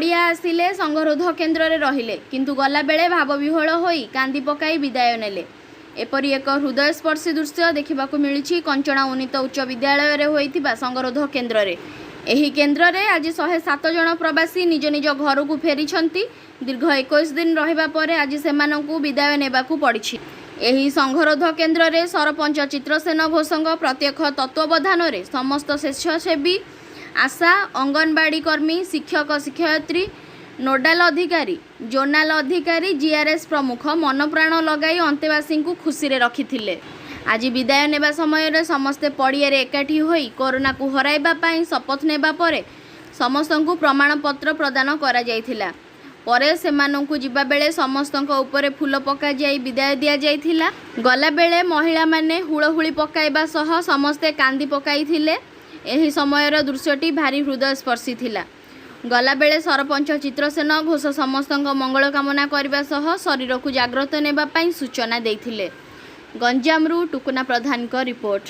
ପଡ଼ିଆ ଆସିଲେ, ସଙ୍ଗରୋଧ କେନ୍ଦ୍ରରେ ରହିଲେ, କିନ୍ତୁ ଗଲାବେଳେ ଭାବବିହ୍ୱଳ ହୋଇ କାନ୍ଦି ପକାଇ ବିଦାୟ ନେଲେ। ଏପରି ଏକ ହୃଦୟସ୍ପର୍ଶୀ ଦୃଶ୍ୟ ଦେଖିବାକୁ ମିଳିଛି କଞ୍ଚଣା ଉନ୍ନୀତ ଉଚ୍ଚ ବିଦ୍ୟାଳୟରେ ହୋଇଥିବା ସଙ୍ଗରୋଧ କେନ୍ଦ୍ରରେ। ଏହି କେନ୍ଦ୍ରରେ ଆଜି 107 ଜଣ ପ୍ରବାସୀ ନିଜ ନିଜ ଘରକୁ ଫେରିଛନ୍ତି। ଦୀର୍ଘ 21 ଦିନ ରହିବା ପରେ ଆଜି ସେମାନଙ୍କୁ ବିଦାୟ ନେବାକୁ ପଡ଼ିଛି। ଏହି ସଙ୍ଗରୋଧ କେନ୍ଦ୍ରରେ ସରପଞ୍ଚ ଚିତ୍ରସେନ ଘୋଷଙ୍କ ପ୍ରତ୍ୟକ୍ଷ ତତ୍ତ୍ୱାବଧାନରେ ସମସ୍ତ ସ୍ୱେଚ୍ଛାସେବୀ, ଆଶା, ଅଙ୍ଗନବାଡ଼ି କର୍ମୀ, ଶିକ୍ଷକ ଶିକ୍ଷୟିତ୍ରୀ, ନୋଡାଲ ଅଧିକାରୀ, ଜୋନାଲ ଅଧିକାରୀ, ଜିଆର୍ଏସ୍ ପ୍ରମୁଖ ମନପ୍ରାଣ ଲଗାଇ ଅନ୍ତେବାସୀଙ୍କୁ ଖୁସିରେ ରଖିଥିଲେ। ଆଜି ବିଦାୟ ନେବା ସମୟରେ ସମସ୍ତେ ପଡ଼ିଆରେ ଏକାଠି ହୋଇ କରୋନାକୁ ହରାଇବା ପାଇଁ ଶପଥ ନେବା ପରେ ସମସ୍ତଙ୍କୁ ପ୍ରମାଣପତ୍ର ପ୍ରଦାନ କରାଯାଇଥିଲା। ପରେ ସେମାନଙ୍କୁ ଯିବାବେଳେ ସମସ୍ତଙ୍କ ଉପରେ ଫୁଲ ପକାଯାଇ ବିଦାୟ ଦିଆଯାଇଥିଲା। ଗଲାବେଳେ ମହିଳାମାନେ ହୁଳହୁଳି ପକାଇବା ସହ ସମସ୍ତେ କାନ୍ଦି ପକାଇଥିଲେ। ଏହି ସମୟର ଦୃଶ୍ୟଟି ଭାରି ହୃଦୟସ୍ପର୍ଶୀ ଥିଲା। ଗଲାବେଳେ ସରପଞ୍ଚ ଚିତ୍ରସେନ ଘୋଷ ସମସ୍ତଙ୍କ ମଙ୍ଗଳ କାମନା କରିବା ସହ ଶରୀରକୁ ଜାଗ୍ରତ ନେବା ପାଇଁ ସୂଚନା ଦେଇଥିଲେ। ଗଞ୍ଜାମରୁ ଟୁକୁନା ପ୍ରଧାନଙ୍କ ରିପୋର୍ଟ।